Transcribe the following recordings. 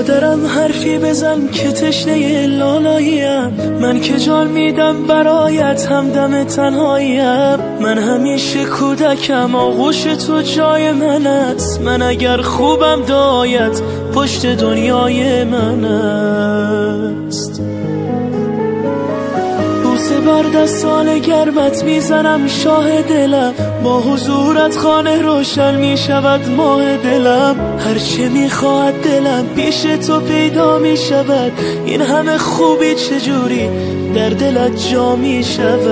مادرم حرفی بزن که تشنه لالاییم، من که جان میدم برایت همدم تنهاییم، من همیشه کودکم آغوش تو جای من است، من اگر خوبم دایت پشت دنیای من است. بوسه بر دستان گرمت میزنم شاه دلم، با حضورت خانه روشن میشود ماه دلم، هرچه میخواهد دلم پیش تو پیدا میشود، این همه خوبی چجوری در دلت جا میشود.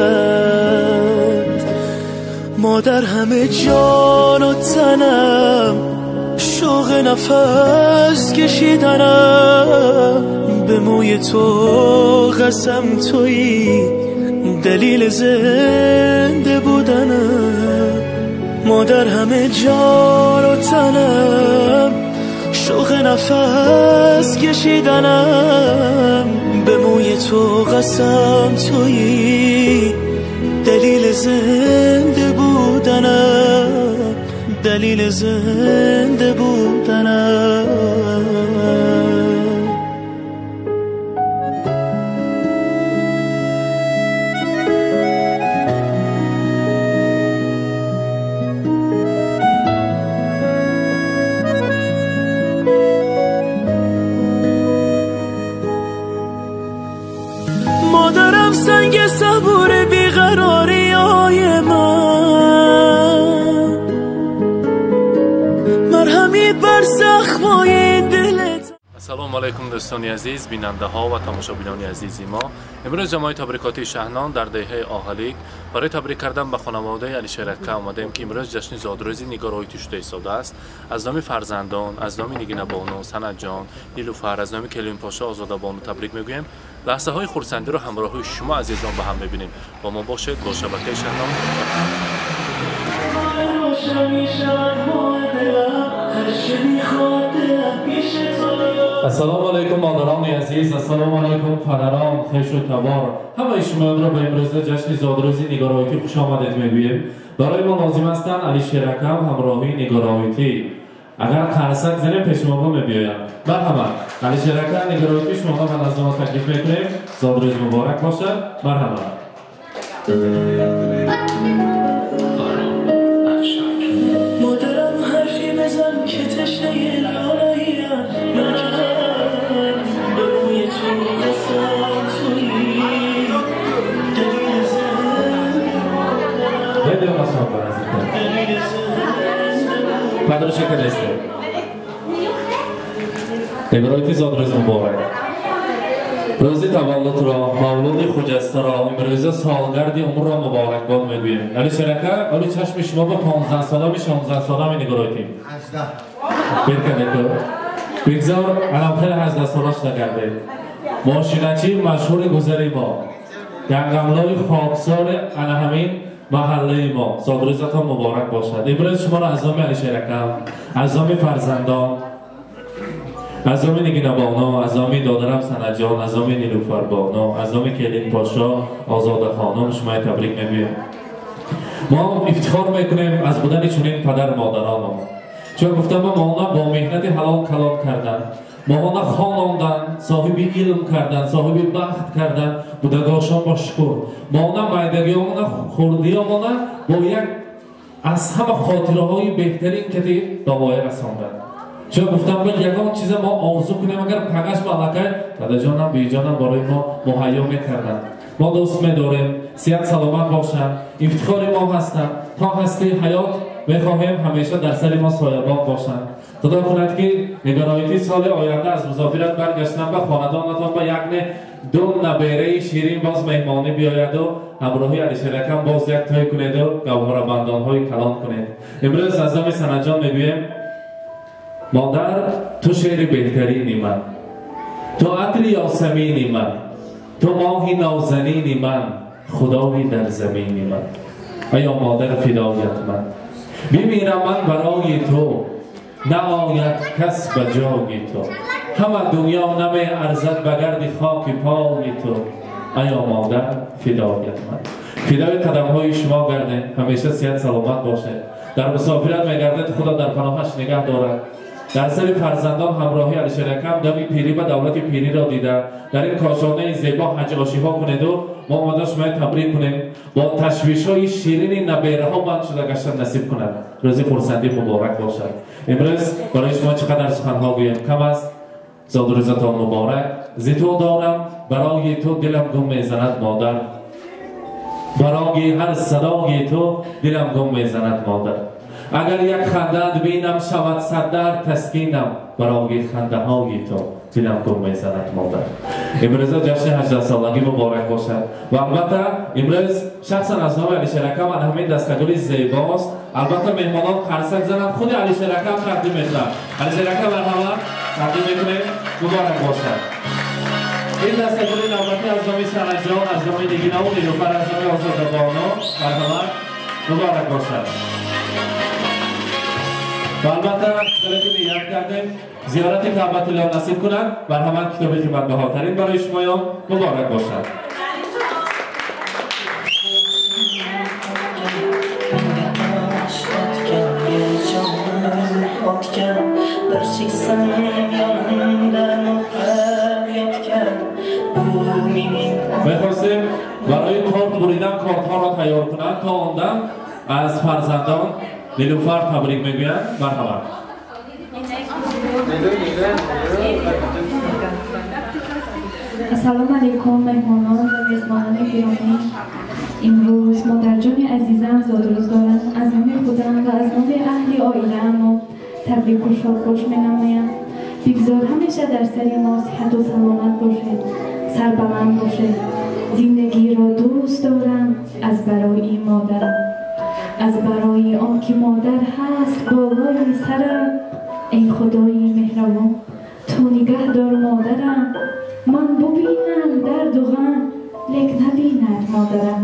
مادر همه جان و تنم، شوق نفس کشیدنم، به موی تو قسم تویی دلیل زنده بودنم. مادر همه جان و تنم، شوق نفس کشیدنم، به موی تو قسم تویی دلیل زنده بودنم، دلیل زنده بودنم. مادرم سنگ صبور بیقراری های من، مرهمی بر زخمای دلت. السلام علیکم دوستان عزیز، بیننده ها و تماشابینان عزیز ما. امروز جماعت تبریکاتی شهنان در دهه آهلیک برای تبریک کردن به خانواده علی شیرکه آمدیم که امروز جشن زادروز نگارایتی شده ایستاده است. از نام فرزندان، از نام نگین بانو، سند جان، نیلوفر، از نام کلیم پاشا، آزاده بانو تبریک میگوییم. لحظه های خرسندی رو همراه شما عزیزان به هم میبینیم. با ما باشید با شبکه شهنان. السلام علیکم مادران عزیز، السلام علیکم پدران، خویش و تبار. همه شما را به امروز جشن زادروز نگارایتی خوش آمدید میگوییم. برای ما لازم هستند علی شیرکم همراهی نگارایتی. اگر قرصک زنیم پیش ما میبیایم. مرحبا علی شیرکم نگارایتی، شما را به نزد ما تکلیف میکنیم. زادروز مبارک باشد. مرحبا. مادرم حرفی بزن که تشنه لالاییم، من که به موی تو قسم تویی دلیل زنده پدر شکر است. امروزی زادروز مبارک. روزی تولد را، مولود خجسته را، امروز سالگرد عمر را مبارک باد میگوییم. علی شرکه، علی چشم شما با 15 ساله می 16 ساله می نگرایتیم. 18. بکنید. بگذار الان خیلی 18 سالش نگرده. ماشینچی مشهور گذری ما، گنگملای خاکسار علی همین محله ما. زادروزتان مبارک باشد. امروز شما را از نام علی شیرکم، از نام فرزندان، از نام نگین بانو، از نام دادرم سند جان، از نام نیلوفر بانو، از نام کلین پاشا، آزاده خانم شما تبریک میگویم. ما افتخار میکنیم از بودن چنین پدر مادران. چون گفتم ما با مهنت حلال کلان کردن، ما خواندن، صاحب علم کردن، صاحب بخت کردن، بودگاشان با شکر. ما میدگیامون خوردیامون با یک از همه خاطره های بهترین که دوای رساندن. چون گفتم با یگان چیز ما آرزو کنیم اگر پگش ملکه دادا جانم بی جانم برای ما مهیا میکردن. ما دوست میداریم، صحت سلامت باشند، افتخار ما هستند. تا هستی حیات میخواهیم همیشه در سر ما سایبان باشند. خدا کند که نگارایتی سال آینده از مسافرت برگشتن به خاندانتان با یک نه دو نبیره شیرین باز مهمانی بیاید و همراهی علی شیرکم باز یک تای کنید و گوهربندان های کلان کنید. امروز از نام سند جان میگویم مادر تو شعر بهترینی من، تو عطر یاسمینی من، تو ماهی نازنینی من، خدایی در زمینی من. ایا مادر فدایت من، بمیرم من برای تو، نآید کس به جای تو، همه دنیا نمی ارزد به گرد خاک پای تو. ایا مادر فدایت من. فدای قدم های شما گرده، همیشه صحت سلامت باشه. در مسافرت میگردد خدا در پناهش نگه دارد. дар сари фарзандон ҳамроҳи Алишер акам дами пирӣ ва давлати пириро дида дар ин кошонаи зебо ҳаҷ-ошиҳо кунеду мо омада шумоя табрик кунем, бо ташвишҳои ширини набераҳо банд шуда гаштан насиб кунад. Рӯзи хурсандӣ муборак бошад. Имрӯз барои шумо чӣ қадар суханҳо гӯем кам аст. Зодрӯзатон муборак. Зи ту дорам барои ту дилам гум мезанад модар, барои ҳар садои ту дилам гум мезанад модар. Агар як хандаат бинам шавад сад дард таскинам, барои хандаҳои ту дилам гум мезанад модар. Имрӯза ҷашни 18-солагӣ муборак бошад ва албатта имрӯз шахсан аз номи Алишер акам ан ҳамин дастагули зебост. Албатта меҳмонон қарсак зананд, худи Алишер акам тақдим мекунад. Алишер акам марҳамат, тақдим мекунем, муборак бошад. Ин дастагули навбатӣ аз номи Санаҷон, аз номи Нигинаву Нилуфар, аз номи Озодабону, марҳамат, муборак бошад. Ва албатта хеле ният кардем зиёрати Каъбатуллоҳ насиб кунад. Марҳамат, китоби қиматбаҳотарин барои шумоён муборак бошад. Мехостем барои торт буридан кортҳоро тайёр кунанд, то он дам аз фарзандон Нилуфар табрик мегӯянд. Марҳамат. Ассалому алайкум меҳмонон ва мезбонони гиромӣ. Имрӯз модарҷони азизам зодрӯз доранд. Аз номи худам ва аз номи аҳли оилаам табрику шодбош менамоям. Бигзор ҳамеша дар сари мо сиҳату саломат бошед, сарбаланд бошед. Зиндагиро дӯст дорам аз барои модарам, аз барои он ки модар ҳаст болои сарам. Эй худои меҳрабон, ту нигаҳ дор модарам, ман бубинам дарду ғам, лек набинад модарам.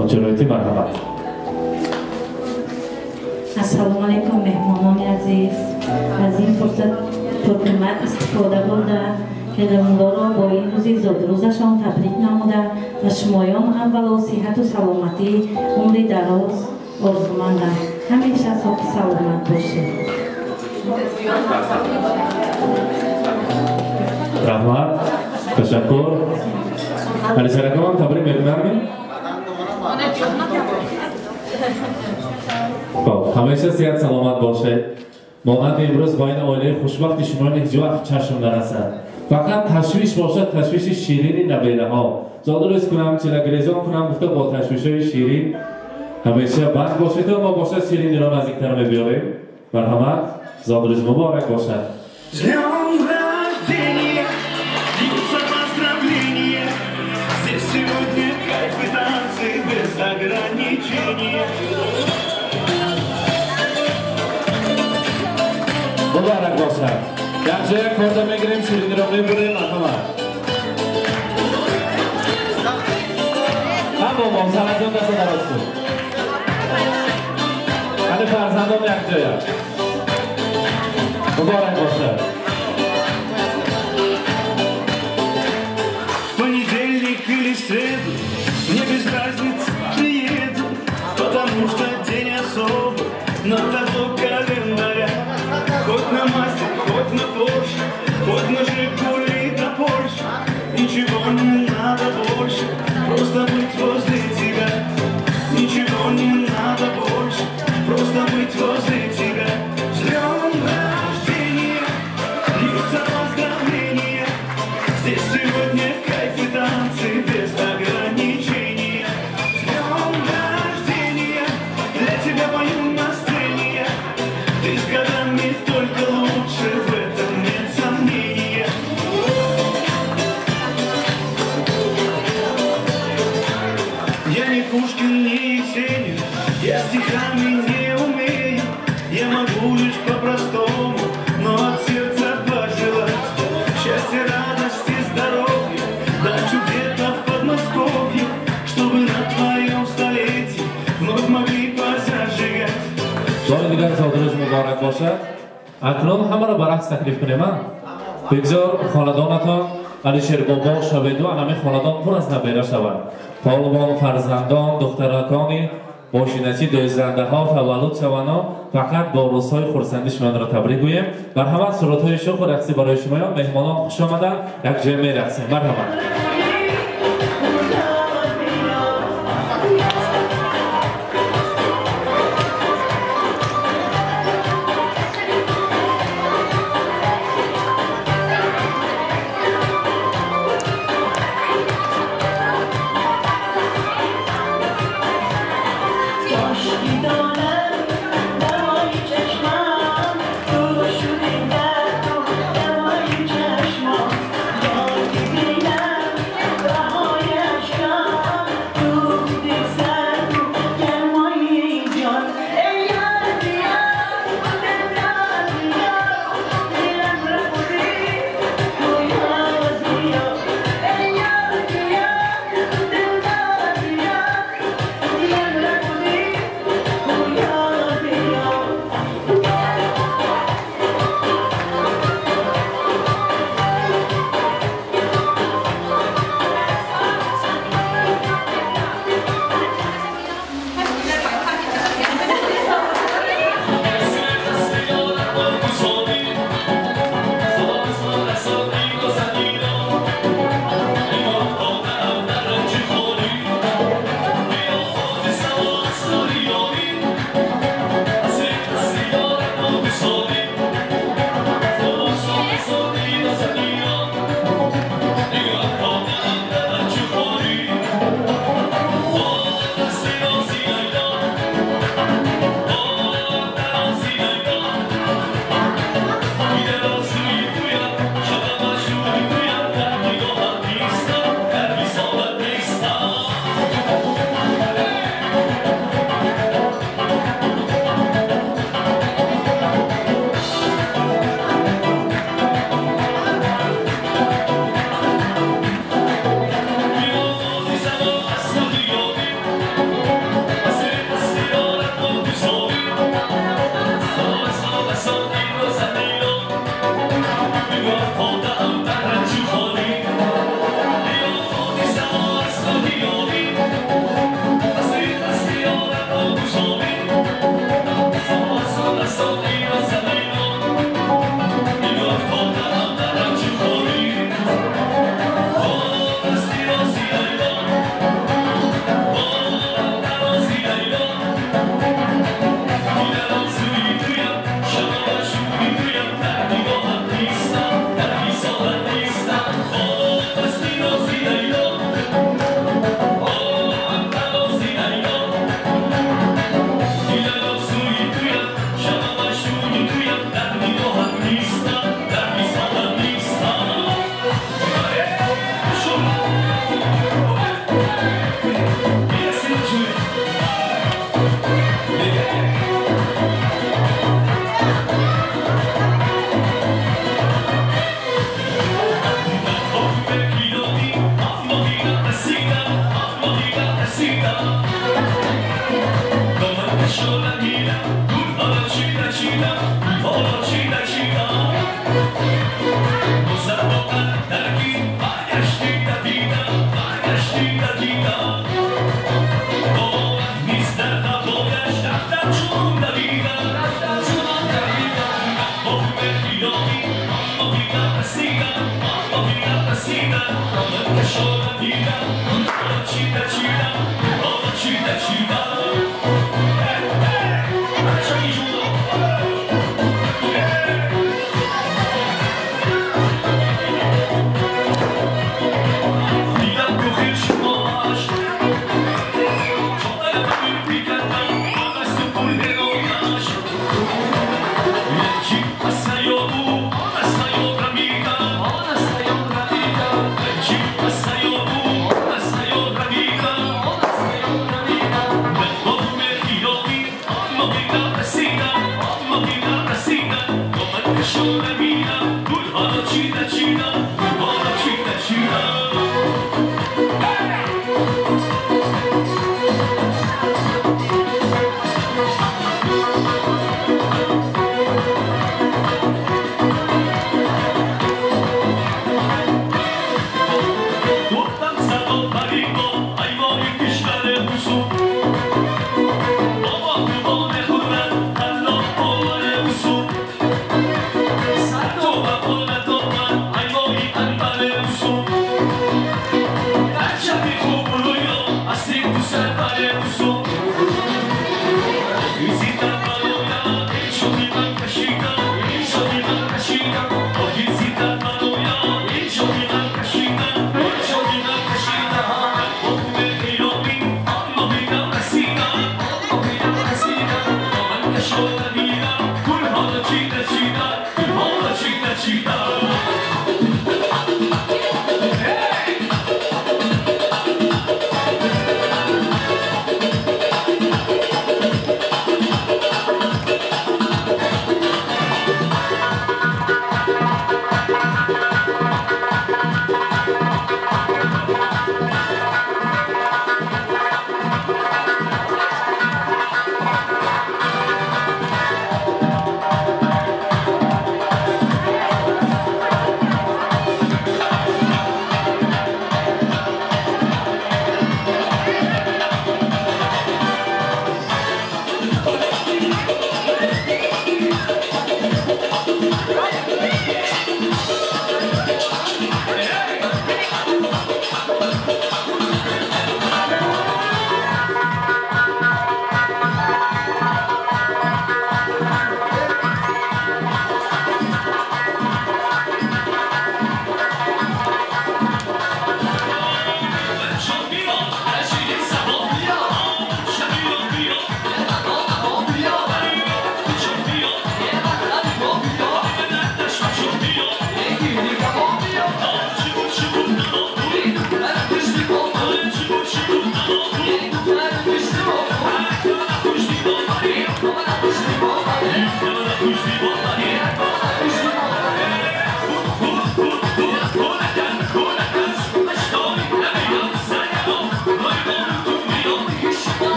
Ончароити марҳамат. Ассалому алайкум меҳмонони азиз. Аз ин фурсат пурқимат истифода бурда педамуллоро бо ин рӯзи зодрӯзашон табрик намуда ва шумоён аввало сиҳату саломатӣ, умри дароз орзумандам. Ҳамеша соҳу саломат бошед. Раҳмат, ташаккур. Алишер акам табрик мекунам. Хоб, ҳамеша сиҳат саломат бошед. Монанди имрӯз бо ин оилаи хушбахти шуморо ҳеҷ вақт чашм нарасад. Фақат ташвиш бошад, ташвиши ширини набераҳо. Зодрӯз кунам, чилагрезон кунам гуфта бо ташвишҳои ширин ҳамеша банд бошед. Мо бошад шириниро наздиктар мебиёрем. Марҳамат, зодрӯз муборак бошад. Муборак бошад. Як ҷоя корда мегирем, шириниро мебурем. Марҳамат. Ҳам бобом, Санаҷон даста дароз кун. Ҳали фарзандон як ҷоя. Муборак бошад. Понедельник или среду, мне без разницы, приеду, потому что день особый, на того календаря. Хоть на Мазде, хоть на Порше, хоть на Жигули да Порше, ничего не надо больше, просто быть возле тебя. Ничего не надо больше, просто быть возле тебя. С днем рождения, льются поздравления, здесь сегодня кайф и танцы без ограничения. С днем рождения, для тебя пою на сцене, ты с годами только лучше, в этом нет сомнения. Я не Пушкин, не Есенин, я стихами не умею, я могу лишь по-простому, но от сердца пожелать счастья, радости, здоровья, дачу где-то в Подмосковье, чтобы на твоем столетии вновь могли позажигать. Бори дигар зодрӯз муборак бошад. Акнун ҳамаро ба рақс таклиф кунем. Бигзор хонадонатон Алишер бобо шаведу анами хонадон пур аз набера шавад. Полвон фарзандон, духтаракони бошиначи дӯзандаҳо таваллуд шавану фақат бо рӯзҳои хурсандӣ шуморо табрик гӯем. Марҳамат, суратҳои шӯху рақсӣ барои шумоён. Меҳмонон хуш омаданд, якҷоя мерақсем. Марҳамат. Go!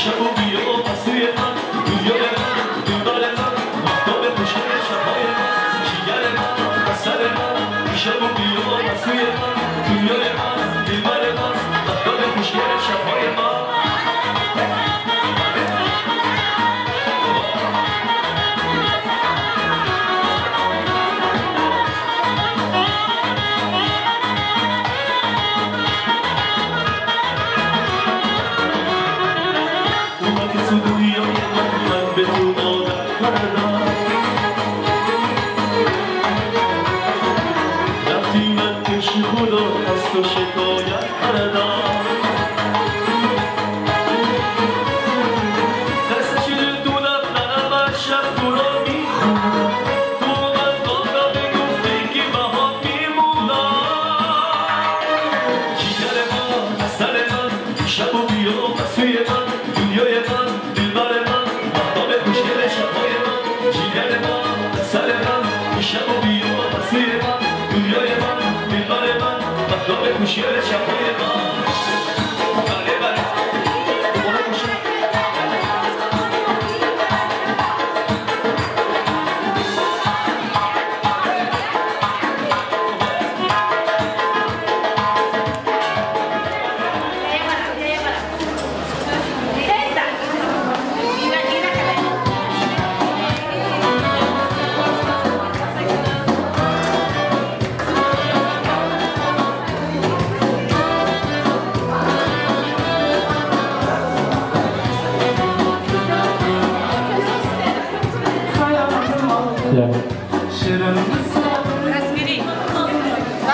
شب و بیا سوی کردم رفتی من پیش خدا از تو شکایت کردم دست 42 نفرم از شب تو را میخونم تو من دادم بگفتی که بها میمونم جیگر من سر من شب و بیا سوی من دنیای من دلبر من مهتاب خوشگل شبهای من جیگر من سر من شب و بیا سوی من دنیای من دلبر من مهتاب خوشگل شبهای من بله بله دوباره باشه.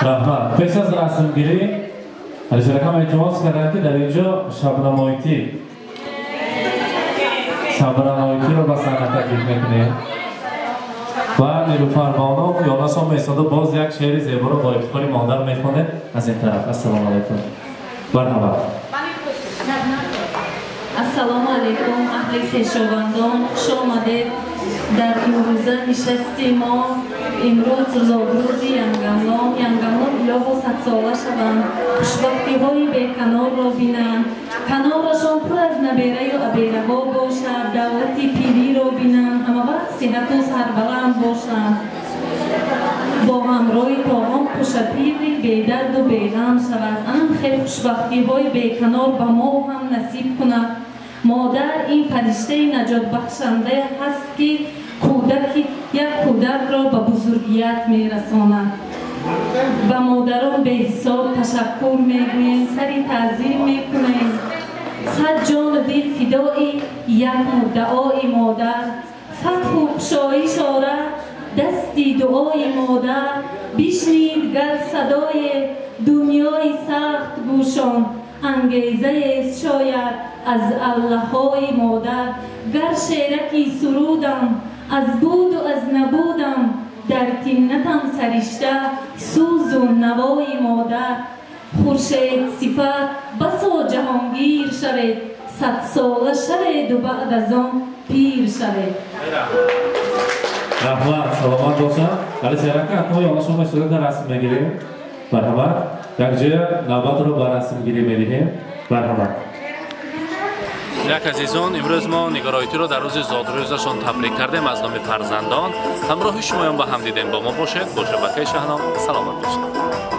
Раҳмат. Пеш аз расмгирӣ Алишер акам илтимос карданд, ки дар инҷо шабнамоитиро ба саҳна таклиф мекунем ва Нилуфарбону ёнашон меистода боз як шеъри зеборо бо ифтихори модар мехонед. Аз ин тараф ассалому алайкум. Марҳабат. Ассалому алайкум, аҳли хешовандон, хуш омадед дар имрӯза нишасти мо. Имрӯз зодрӯзи Янгамлон. Янгамлон илоҳо садсола шаванд, хушбахтиҳои беканорро бинанд, канорашон пур аз набераю абераҳо бошад, давлати пириро бинанд, ҳамавақт сиҳату сарбаланд бошанд, бо ҳамроҳи тоғон хушапири бедарду беғам шавад. Анам хел хушбахтиҳои беканор ба мо ҳам насиб кунад. Модар ин фариштаи наҷотбахшанда ҳаст, ки як кӯдакро ба бузургият мерасонад. Ба модарон беҳисоб ташаккур мегӯем, сари таъзим мекунем. Сад ҷону дил фидои як муддаои модар, фатҳу кушоиш орад дасти дуои модар. Бишнид гар садои дунёи сахт гӯшон, ангезаест шояд аз аллаҳои модар. Гар шераки сурудам аз буду аз набудам, дар тиннатам саришта сӯзу навои модар. Хуршед сифат басо ҷаҳонгир шавед, садсола шаведу баъд аз он пир шавед. Раҳмат, саломат бошанд. Алишер ака, акнун ёнашон истода расм мегирем. Марҳамат, якҷоя навбатро ба расмгирӣ медиҳем. Марҳамат. Як азизон, имрӯз мо Нигороитиро дар рӯзи зодрӯзашон табрик кардем аз номи фарзандон. Ҳамроҳи шумоён ба ҳам дидем. Бо мо бошед, бо шабакаи Шаҳнон. Саломат бошед.